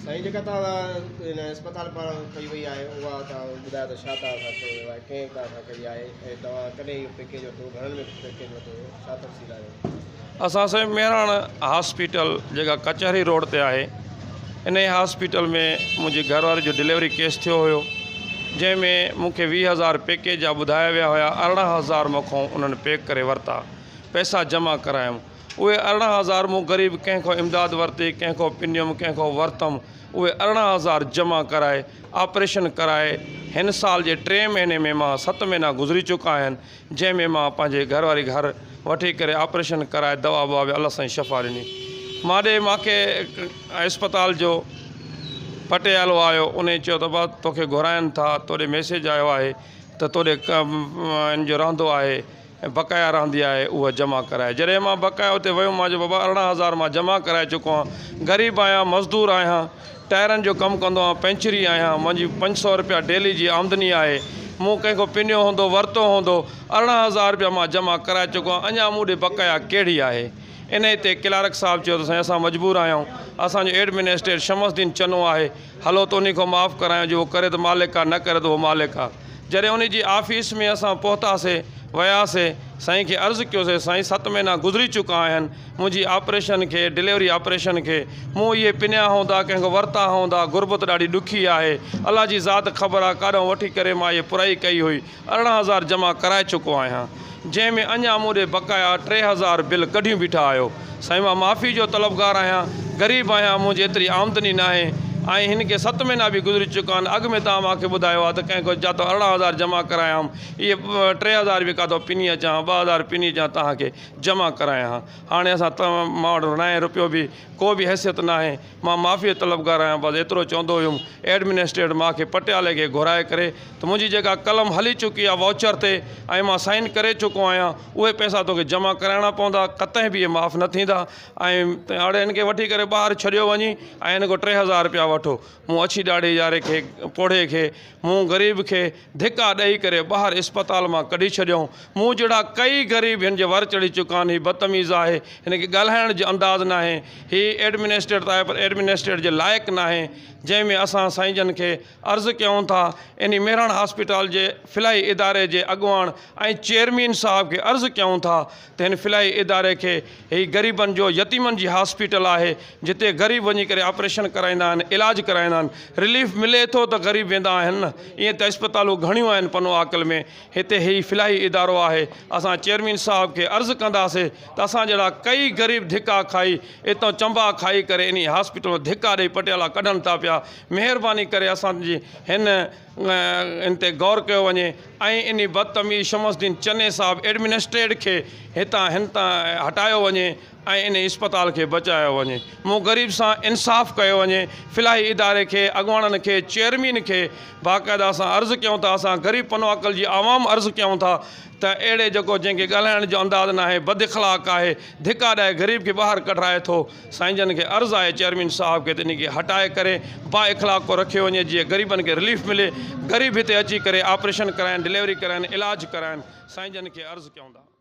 سائين جيڪا توهان هن اسپتال پاران ڪئي وئي آهي اها توهان ٻڌايو ته ڇا توهان سان ڪيو ويو آهي ڪنهن توهان سان ڪئي آهي ۽ توهان ڪڏهن اهو پيڪيج ورتو گهڻن ۾ پيڪيج ورتو هيو ڇا تفصيل آهي. اسان سائين مهراڻ هاسپيٽل جيڪا ڪچهري روڊ تي آهي انهي هاسپيٽل ۾ منهنجي گهر واري جو ڊليوري ڪيس ٿيو هيو جنهن ۾ مون کي 20 هزار پيڪيج جا ٻڌايا ويا هيا 18 هزار مون کان انهن پيڪ ڪري ورتا پئسا جمع ڪرايم اهي 18 هزار مون غريب ڪنهن کان امداد ورتي، ڪنهن کان پنيم، ڪنهن کان ورتم، اهي 18 هزار جمع ڪرائي، آپريشن ڪرائي، هن سال جي ٽئين مهيني ۾ مان ست مهينا گذري چڪا آهن، جنهن ۾ مان پنهنجي گهر واري گهر وٺي ڪري آپريشن ڪرائي دوا ٻوا به الله سائين شفا ڏني. مان ڏي مان کي اسپتال جو پٽيالو آيو، انهي چيو ته بابا توکي گهرائن ٿا، توڏي ميسيج آيو آهي ته توڏي ان جو رهندو آهي. ۽ بقايا رهندي آهي اها جمع ڪرائي جڏهن مان بقايا اتي ويم مان چيو بابا 18 هزار مان جمع ڪرائي چڪو آهيان غريب آهيان مزدور آهيان ٽائرن جو ڪم ڪندو آهيان پنچري آهيان منهنجي 500 روپيا ڊيلي جي آمدني آهي مون ڪنهن کان پنيو هوندو ورتو هوندو 18 هزار روپيا مان جمع ڪرائي چڪو آهيان اڃا مون ڏي بقايا ڪهڙي آهي انهي تي ڪلارڪ صاحب چيو ته سائين اسان مجبور آهيون اسان جو ايڊمنسٽريٽر شمس الدين چنو آهي هلو ته انهي کان معاف ڪرايون جو اهو ڪري ته مالڪ آهي نه ڪري ته اهو مالڪ آهي جڏهن انهي جي آفيس ۾ اسان پهتاسي، وياسي، سائين کي عرض ڪيوسي، سائين ست مهينا گذري چڪا آهن، منهنجي آپريشن کي، ڊليوري آپريشن کي، مون اهي پنيا هوندا، ڪنهن کان ورتا هوندا، غربت ڏاڍي ڏکي آهي، الله جي ذات خبر آهي ڪاڏانهن وٺي ڪري مان اهي پورائي ڪئي هئي، 18 هزار جمع ڪرائي چڪو آهيان، جنهن ۾ اڃا مون ڏي بقايا 3000 بل ڪڍيون بيٺا آهيو. سائين مان معافي جو طلبگار آهيان، غريب آهيان، منهنجي ايتري آمدني ناهي ۽ هن کي ست مهينا به گذري چڪا آهن، اڳ ۾ توهان مان کي ٻڌايو آهي ته ڪنهن کان جاتو 18 هزار جمع ڪرايام، اهي 3000 به ڪاتو پني اچان ها، 2000 پني اچان توهان کي جمع ڪرايان ها، هاڻي اسان مان وٽ ناهي رپيو به، ڪو به حيثيت ناهي، مان معافي جو طلبگار آهيان، بس ايترو چوندو هيم، ايڊمنسٽريٽر مان کي پٽيالي کي گهرائي ڪري ته منهنجي جيڪا قلم هلي چڪي آهي وائوچر تي ۽ مان سائن ڪري چڪو آهيان اهي پئسا توکي جمع ڪرائڻا پوندا قطعي به اهي معاف نه ٿيندا ۽ اڙي هن کي وٺي ڪري ٻاهر ڇڏيو وڃي ۽ هن کان 3000 رپيا وٺو. مون اڇي ڏاڙهي ياري کي پوڙهي کي مون غريب کي ڌڪا ڏئي ڪري ٻاهر اسپتال مان ڪڍي ڇڏيائون. مون جهڙا ڪئي غريب هن جي ور چڙهي چڪا آهن. هي بدتميز آهي. هن کي ڳالهائڻ جو انداز ناهي. هي ايڊمنسٽريٽر ته آهي پر ايڊمنسٽريٽر جي لائق ناهي. جنهن ۾ اسان سائين جن کي عرض ڪيون ٿا انهي مهراڻ هاسپيٽال جي فلاحي اداري جي اڳواڻ ۽ چيئرمين صاحب کي عرض ڪيون ٿا ته هن فلاحي اداري کي هي غريبن جو يتيمن جي هاسپيٽل آهي جتي غريب وڃي ڪري آپريشن ڪرائيندا آهن علاج ڪرائيندا آهن رليف ملي ٿو ته غريب ويندا آهن نه ائين ته اسپتالون گهڻيون آهن پنو عاقل ۾ هتي هي فلاحي ادارو آهي اسان چيئرمين صاحب کي عرض ڪنداسي ته اسان جهڙا ڪئي غريب ڌڪا کائي اتان چنبا کائي ڪري انهي هاسپيٽل مان ڌڪا ڏئي پٽيالا ڪڍن ٿا پيا مهرباني ڪري اسان جي هن ان تي غور ڪيو وڃي ۽ انهي بدتميز شمس الدين چني صاحب ايڊمنسٽريٽ کي هتان هن تان هٽايو وڃي ۽ انهي اسپتال کي بچايو وڃي مون غريب سان انصاف ڪيو وڃي فلاحي اداري کي اڳواڻن کي چيئرمين کي باقاعده اسان عرض ڪيون ٿا اسان غريب پنوعاقل جي عوام عرض ڪيون ٿا ته اهڙي جيڪو جنهن کي ڳالهائڻ جو انداز ناهي بد اخلاق آهي ڌڪا ڏائي غريب کي ٻاهر ڪڍرائي ٿو سائين جن کي عرض آهي چيئرمين صاحب کي ته انهي کي هٽائي ڪري با اخلاق ڪو رکيو وڃي جيئن غريبن کي رليف ملي غريب هتي اچي ڪري آپريشن ڪرائن ڊليوري ڪرائن علاج ڪرائن سائين جن کي عرض ڪيون ٿا.